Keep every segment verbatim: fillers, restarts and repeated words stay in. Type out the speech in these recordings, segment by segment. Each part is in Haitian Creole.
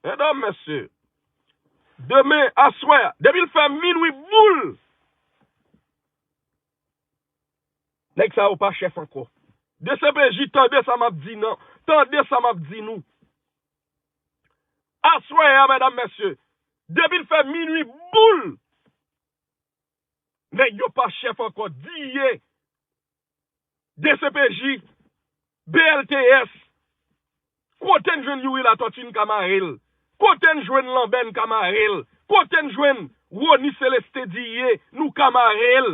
Medam, mesye, demen, aswè a, depi l fè minwi boul, nèg sa yo pa chèf ankò. D C P J, tande sa m ap di nan, tande sa m ap di nou. Aswè a, medam, mesye, depi l fè minwi boul, nèg yo pa chèf ankò. D I E, D C P J, B L T S, kote n jwenn Youri Latòti n ka mare l? Kote n jwenn Lanbè n ka mare l? Kote n jwenn Rony Célestin D I E nou ka mare l?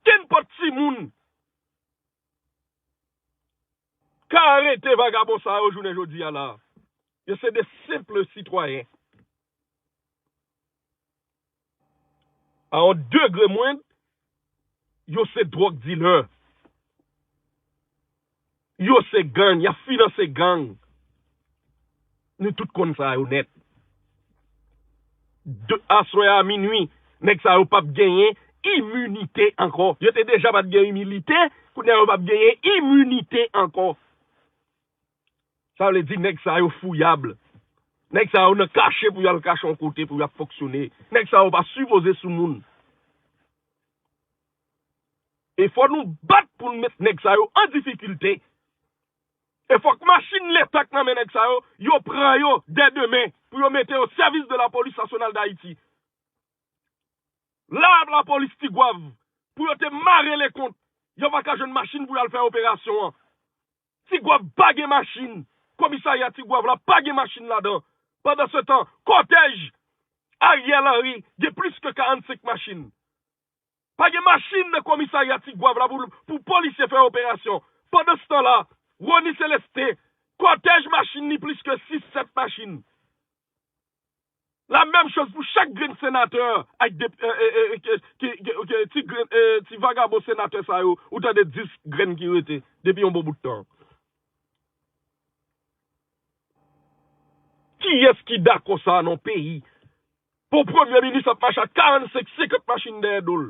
Kenpòt timoun ka arete vagabon sa yo jounen jodi a la. Yo se de senp sitwayen. A yon degre mwen, yo se drug dealer. Yo se gang, y ap finanse gang. Nou tout konn sa yo nèt. De, aswè a minwi, nèg sa yo p ap genyen iminite ankò. Yo te deja pa t gen iminite, kounye a yo p ap genyen iminite ankò. Sa vle di nèg sa yo fouyab. Nèg sa yo nan kache pou y al kache yon kote pou y ap fonksyone. Nèg sa yo pa sipoze sou moun. E fò nou bat pou n met nèg sa yo an difikilte. E fòk machin Leta k nan men nèg sa yo, yo pran yo dè demen pou yo mete yo sèvis de la Polis Nasyonal d Ayiti. La, lapolis Tigwav, pou yo te mare lekont, yo pa ka jwenn machin pou y al fè operasyon an. Tigwav pa gen machin. Komisarya Tigwav la pa gen machin ladan. Pandansetan, kòtèj Ariel Henry gen plis ke karannsenk machin. Pa gen machin nan komisarya Tigwav la pou, pou polisye fè operasyon. Pandansetan la, Rony Célestin, kòtèj machin li plis ke sis, sèt machin. La menm choz pou chak grenn senatè ak de, e, e, e, ke, ke, ke, ke ti grenn, e, ti vagabon senatè sa yo, ou tande dis grenn ki rete depi yon bon bout tan. Kiyès ki dakò sa nan yon peyi? Pou premye minis ap mache ak karannsenk, senkant machin dèyè do l.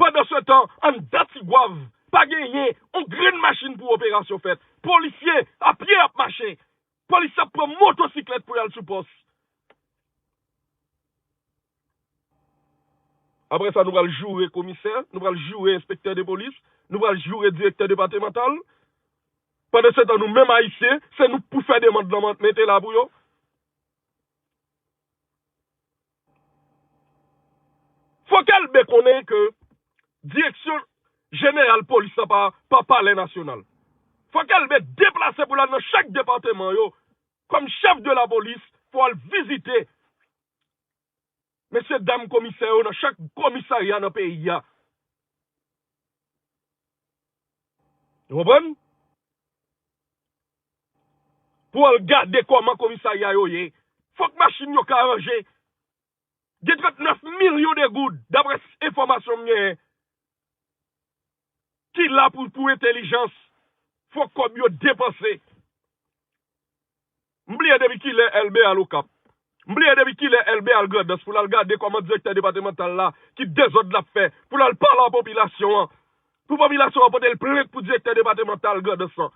Pandansetan, anndan Tigwav, pa genyen yon grenn machin pou operasyon fèt. Polisye a pye ap mache. Polisye ap pran motosiklèt pou y al sou pòs. Apre sa, nou pral joure komisè, nou pral joure enspektè de polis, nou pral joure direktè depatmantal. Pandansetan, nou menm Ayisyen, se nou k pou fè demann nan, mete la pou yo. Fòk Elbe konnen ke direksyon jeneral polis la pa, pa Palè Nasyonal. Fòk Elbe deplase pou l al nan chak depatman yo, kòm chèf de lapolis, pou al vizite mesye dam komisè yo nan chak komisarya nan peyi a. Ou konprann? Pou al gade kòman komisarya yo ye. Fòk machin yo ka ranje. Gen trannèf milyon de goud, daprè enfòmasyon m genyen, ki la pou, pou entèlijans. Fòk kòb yo depanse. M bliye depi kilè Elbe al Okap. M bliye depi kilè Elbe al Grandans pou l al gade kòman direktè depatmantal la, ki dezòd l ap fè, pou l al pale a popilasyon an. Pou popilasyon an pote l plent pou direktè depatmantal Grandans lan.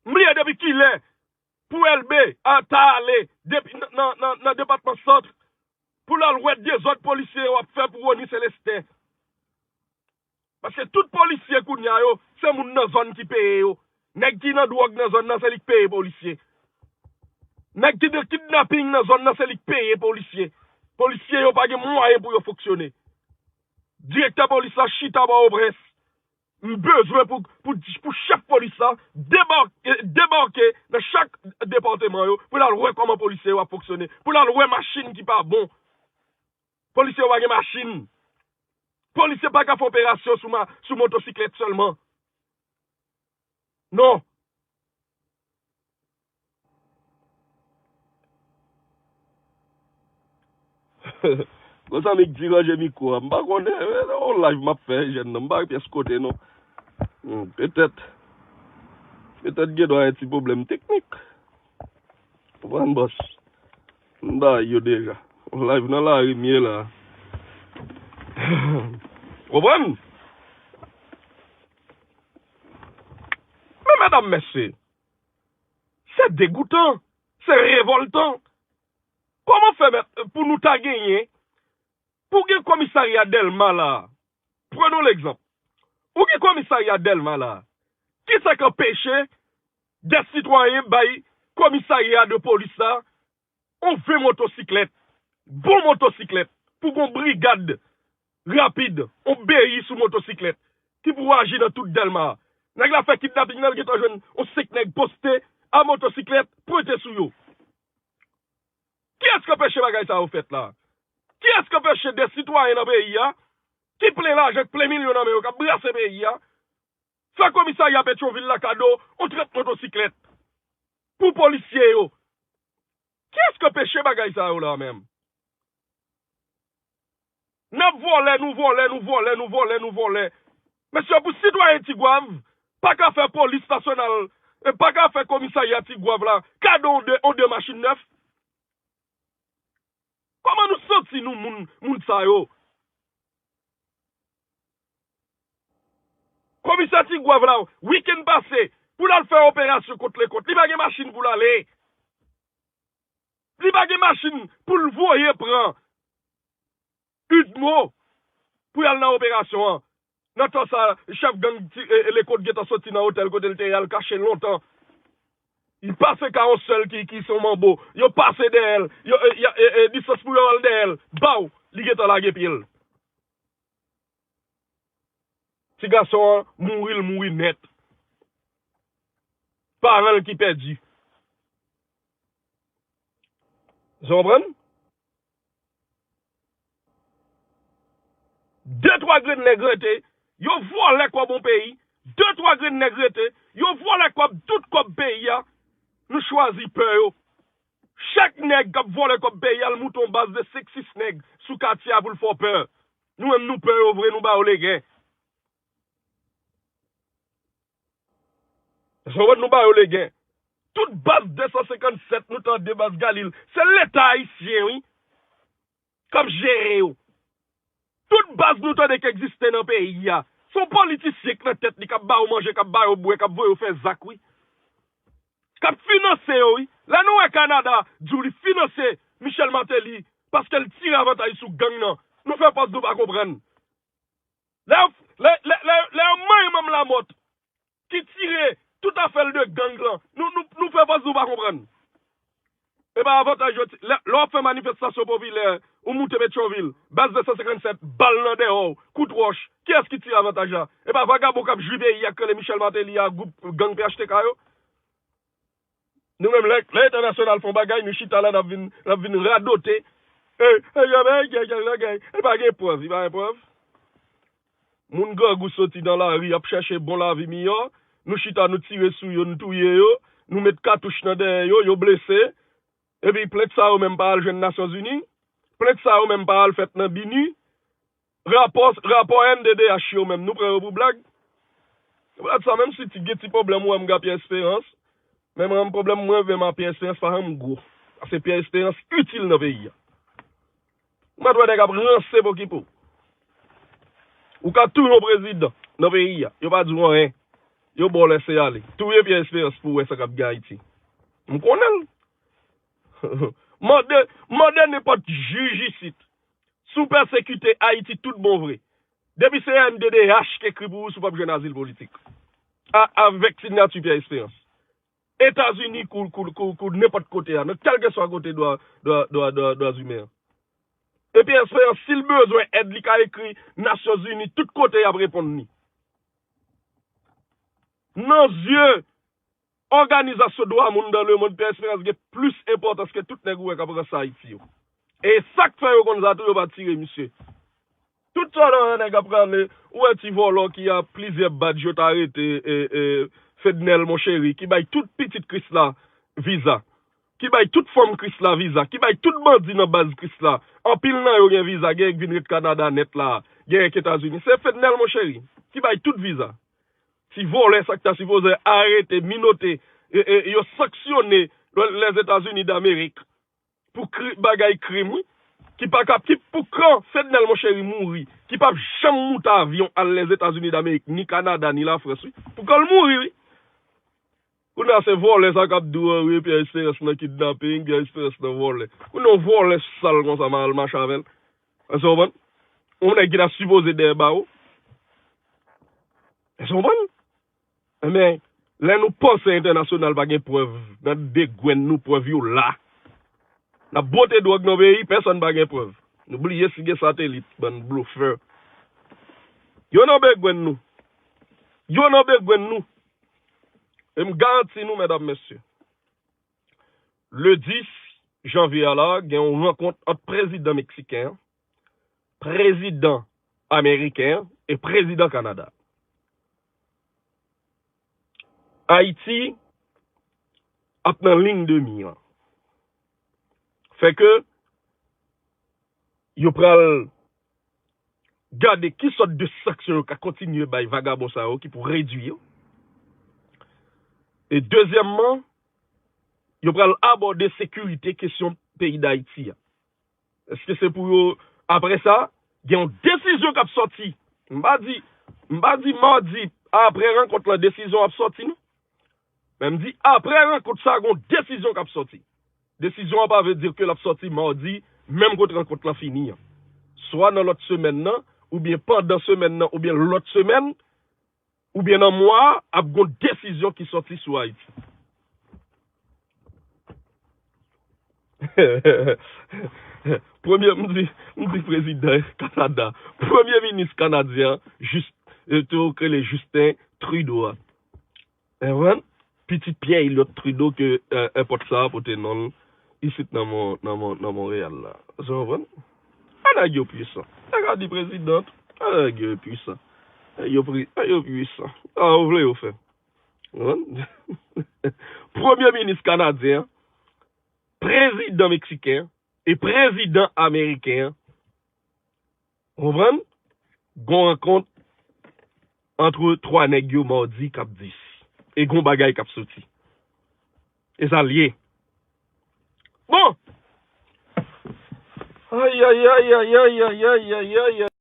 M bliye depi kilè pou Elbe a ta ale depi nan, nan, nan, nan depatman Sant pou l al wè dezòd polisye yo ap fè pou Rony Célestin. Paske tout polisye kounye a yo, se moun nan zòn ki peye yo. Nèg ki nan dwòg nan zòn nan, se li k peye polisye. Nèg ki nan kidnaping nan zòn nan, se li k peye polisye. Polisye yo pa gen mwayen pou yo fonksyone. Direktè polis la chita Pòtoprens. M bezwen pou, pou, pou chèf polis la debake, debake nan chak depatman yo, pou l al wè kòman polisye yo ap fonksyone, pou l al wè machin ki pa bon. Polisye yo pa gen machin. Polisye pa ka fè operasyon sou ma-, sou motosiklèt sèlman. Non. Gon zanmi k di ranje mikwo a. M pa konnen, e, on live m ap fè, jèn nan. M pa gen pyès kote, non. Hmm, petèt. Petèt gen dwa yon ti pwoblèm teknik. Konprann, bòs? M bay yo deja. Live nan lari m ye la. Konprann? Men medam, mesye, Se degoutan, se revòltan. Kòman fè, mèt, pou nou ta genyen, pou gen komisarya Dèlma la a? Prenons l'exemple. Ou gen komisarya Dèlma la a. Kisa k anpeche dè sitwayen bay komisarya de polis la on ven motosiklèt, bon motosiklèt, pou gon brigad rapid, on B I sou motosiklèt, ki pou aji nan tout Dèlma a? Nèg la fè kidnaping nan, l gentan jwenn on senk nèg poste a motosiklèt, pwente sou yo. Kiyès k anpeche bagay sa yo fèt la? Kiyès k anpeche de sitwayen nan peyi a, ki plen lajan, k plen milyon nan men yo, k ap brase peyi a, fè komisarya Petyonvil la kado on trant motosiklèt pou polisye yo? Kiyès k anpeche bagay sa yo la menm? N ap vòlè, nou vòlè, nou vòlè, nou vòlè, nou vòlè. Mesye, pou sitwayen Tigwav pa ka fè polis nasyonal, e pa ka fè komisarya Tigwav la kado on de, on de machin nèf? Kòman nou santi nou, moun, moun sa yo? Komisè Tigwav la, wikenn pase, pou l al fè operasyon kont Lekòt, li pa gen machin pou l ale. Li pa gen machin pou l voye pran Udmo pou y al nan operasyon an. Nan tan sa, chèf gang ti, e, e, Lekòt gentan soti nan otèl kote l te ye al kache lontan. Li pase ka yon sèl ki, ki se yon manbo. Yo pase dèyè l. Yo, e, y a, e, e, distans pou yo al dèyè l. Baw! Li gentan lage pye l. Ti gason an mouri, l mouri nèt. Paran l ki pèdi. Sa w konprann? De twa grenn nèg rete, yo vòlè kòb yon peyi. De twa grenn nèg rete, yo vòlè kòb, tout kòb peyi a. Nou chwazi pè yo. Chak nèg k ap vòlè kòb peyi a, l moute yon baz de senk, sis nèg sou katye a pou l fè w pè. Nou menm, nou pè yo vre, nou ba yo legen. Sa w konprann, nou ba yo legen. Tout baz de san senkann sèt, nou tande baz Galil. Se Leta ayisyen, wi, k ap jere yo. Tout baz nou tande k egziste nan peyi a, se yon politisyen k nan tèt li, k ap ba yo manje, k ap ba yo bwè, k ap voye yo fè zak, wi. K ap finanse yo, wi. Lè nou wè Kanada di w li finanse Michel Martelly paske l tire avantaj sou gang nan, nou fè pòz nou pa konprann. Lè, lè, lè, lè, lè yo manyen manm Lamòt ki tire tout afè l de gang lan, nou, nou, nou fè pòz nou pa konprann. E pa avantaj yo ti-, lè, lè w ap fè manifestasyon popilè, ou moute Petyonvil, baz de san senkann sèt, bal nan dèyè w, kout wòch, kiyès ki tire avantaj la? E pa vagabon k ap jwi peyi a k rele Michel Martelly a, gwoup gang P H T K yo? Nou menm, lè, lè entènasyonal fè yon bagay, nou chita la, n ap vin, n ap vin radote. E, e, e, e, e, e, e, e pa gen prèv, li pa gen prèv. Moun grangou soti nan lari, ap chèche bon lavi miyò. Nou chita, nou tire sou yo, nou touye yo. Nou met katouch nan dèyè yo, yo blese. Epi plent sa yo menm pa al jwenn Nasyonzini. Plent sa yo menm pa al fèt nan BINUH. Rapò, rapò N D D H yo menm, nou pran yo pou blag? Ou pa sa, menm si ti, gen ti pwoblèm ou wè m gen ak Pierre Espérance, men mwen, pwoblèm mwen menm ak Pierre Espérance pa janm gwo. Paske Pierre Espérance itil nan peyi a. Ou mèt wè nèg ap ranse pokipo. Ou ka touye yon prezidan nan peyi a, yo pa di w anyen. Yo ba w lèse ale. Touye Pierre Espérance pou w wè sa k ap gen Ayiti. M konnen l. Mande, mande nenpòt jij isit. Si w pèsekite Ayiti tout bon vre, depi se N D D H k ekri pou ou, si w p ap jwenn azil politik. A, avèk siyati Pierre Espérance. Etazini kou, kou, kou, kou nenpòt kote a, nan kèlkeswa kote dwa, dwa, dwa, dwa, dwa imen an. E Pierre Espérance, si l bezwen èd, li ka ekri Nasyonzini, tout kote y ap reponn li. Nan zye òganizasyon dwa moun dans le monde, Pierre Espérance gen plis enpòtans ke tout nèg ou wè k ap ranse Ayiti yo. E sa k fè yo konn sa tou, yo pa tire misye. Tout sa nan nèg ap rale, ou wè ti vòlò ki a plizyè badj yo t arete, e, e, Fednel Monchery, ki bay tout pitit Kris la viza, ki bay tout fanm Kris la viza, ki bay tout bandi nan baz Kris la. Anpil nan yo gen viza, gen k vin ret Kanada nèt la, gen k Etazini. Se Fednel Monchery ki bay tout viza. Ti vòlè sa k ta sipoze arete, minote, e, e, yo sanksyone Lèzetazini Damerik pou kri-, bagay krim, wi. Ki pa ka, ki pou kan Fednel Monchery mouri, ki p ap janm moute avyon al Lèzetazini Damerik, ni Kanada, ni Lafrans, wi. Pou kan l mouri, wi. Kounye a se vòlè sa k ap di w, wi, Pierre Espérance nan kidnaping, Pierre Espérance nan vòlè. Kounye a yon vòlè sal konsa m al mache avè l. Èske w konprann? Yon nèg ki ta sipoze dèyè bawo. Èske w konprann? Ebyen, lè nou panse entènasyonal pa gen prèv, n ap degwenn nou, prèv yo la. N ap bwote dwòg nan peyi, pèsonn pa gen prèv. Nou bliye si gen satelit, bann blofè. Yo nan begwenn nou. Yo nan begwenn nou. E m garanti nou, medam, mesye, le dis janvye a la, gen yon rankont ant prezidan meksiken an, prezidan ameriken an e prezidan Kanada. Ayiti ap nan liy de mi an. Fè ke yo pral gade ki sòt de sanksyon yo ka kontinye bay vagabon sa yo ki pou redwi yo. E dezyèmman, yo pral abòde sekirite kesyon peyi Dayiti a. Èske se pou yo, apre sa, gen yon desizyon k ap sòti? M pa di, m pa di madi, apre rankont lan, desizyon ap sòti, non. Men m di, apre rankont sa, gen yon desizyon k ap sòti. Desizyon an pa vle di ke l ap sòti madi, menm kote rankont lan fini an. Swa nan lòt semèn nan, oubyen pandan semèn nan, oubyen lòt semèn, oubyen nan mwa a, ap gen yon desizyon ki sòti sou Ayiti. Premye, m di, m di prezidan Kanada, premye minis kanadyen an, Jis-, yo te rele Justin Trudeau a. Ou konprann? Pitit Pierre Elliott Trudeau ke, eh, èpòt sa a pote non l isit nan Mon-, nan Mon-, nan Monreyal la. Ou konprann? A, nèg yo pwisan. Nèg a di prezidan tou. A, nèg yo pwisan. Nèg yo pri-, nèg yo pwisan. A, ou vle yo fè. Ou konprann? Premye minis kanadyen an, prezidan meksiken an e prezidan ameriken an, ou konprann? Gon rankont ant twa nèg yo madi k ap dis. E gon bagay k ap soti. E sa l ye. Bon! Ayayay, ayayay, ayayay, ayayay.